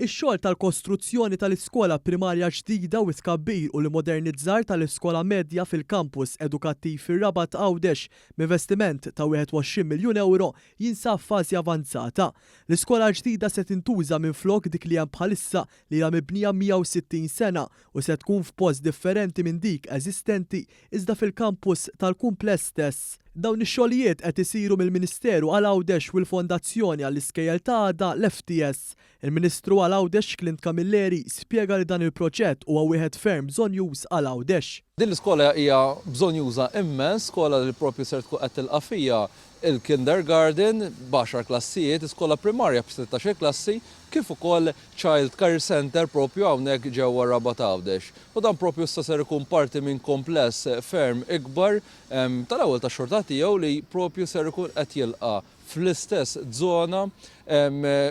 Ix-xogħol tal-kostruzzjoni tal-iskola primarja ġdida u t-tkabbir u l-immodernizzar tal-iskola medja fil-kampus edukattiv fir-Rabat Għawdex b'investiment ta' 21 miljun ewro jinsab f'fażi avanzata. L-iskola l-ġdida se tintuża minflok dik li hemm bħalissa li ilha mibnija 160 sena u se tkun f'post differenti minn dik eżistenti iżda fil-kampus tal-kumpless stess. Dawn ix-xogħlijiet qed isiru mill-Ministeru għal Għawdex u l-Fondazzjoni għall-Iskejjel ta' Għada, l-FTS. Il-Ministru għal Għawdex Clint Camilleri spjega li dan il-proġett huwa wieħed ferm bżonnjuż għal Għawdex. Din l-iskola hija bżonnjuża immens, skola li propju ser tkun qed tilqa' fiha il-kindergarten b'għaxar klassijiet, iskola primarja b'sittax-il klassi, kif ukoll Child Care Centre propju hawnhekk ġewwa Rabat Għawdex. U dan propju issa ser ikun parti minn kompless ferm ikbar tal-ewwel tax-xorta tiegħu li propju ser ikun qed jilqa' fl-istess zona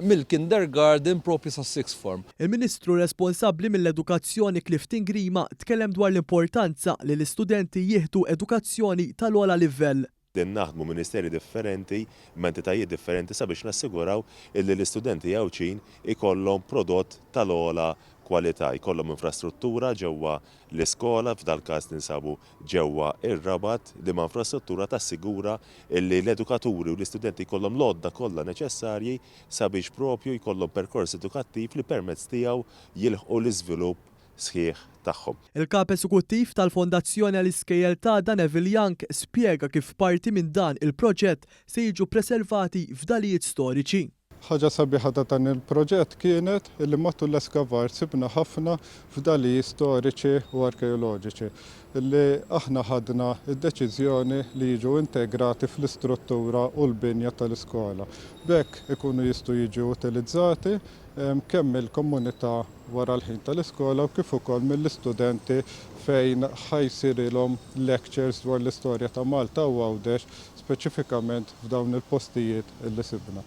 mill-kindergarten propju sas-sixth form. Il-Ministru responsabbli mill-Edukazzjoni Clifton Grima tkellem dwar l-importanza li l-istudenti jieħdu edukazzjoni tal-ogħla livell. Qegħdin naħdmu ministeri differenti, ma' entitajiet differenti sabiex nassiguraw illi l-istudenti Għawdxin ikollhom prodott tal-ogħla kwalità, jkollhom infrastruttura ġewwa l-iskola, f'dal-każ ninsabu ġewwa ir-Rabat, liema infrastruttura tassigura illi l-edukaturi u l-istudenti jkollhom l-għodda kollha neċessarji sabiex propju jkollhom perkors edukattiv li permezz tiegħu jilħqu l-iżvilupp sħiħ tagħhom. Il-Kap Eżekuttiv tal-Fondazzjoni għall-Iskejjel t'Għada Neville Young spjega kif parti minn dan il-proġett se jiġu preservati fdalijiet storiċi. Ħaġa sabiħa ta' dan il-proġett kienet li matul l-eskavar sibna ħafna fdalijiet storiċi u arkeoloġiċi li aħna ħadna d-deċiżjoni li jiġu integrati fl-istruttura u l-binja tal-iskola. B'hekk ikunu jistgħu jiġu utilizzati kemm mill-komunità wara l-ħin tal-iskola u kif ukoll mill-istudenti fejn ħa jsirilhom lectures dwar l-istorja ta' Malta u Għawdex speċifikament f'dawn il-postijiet li sibna.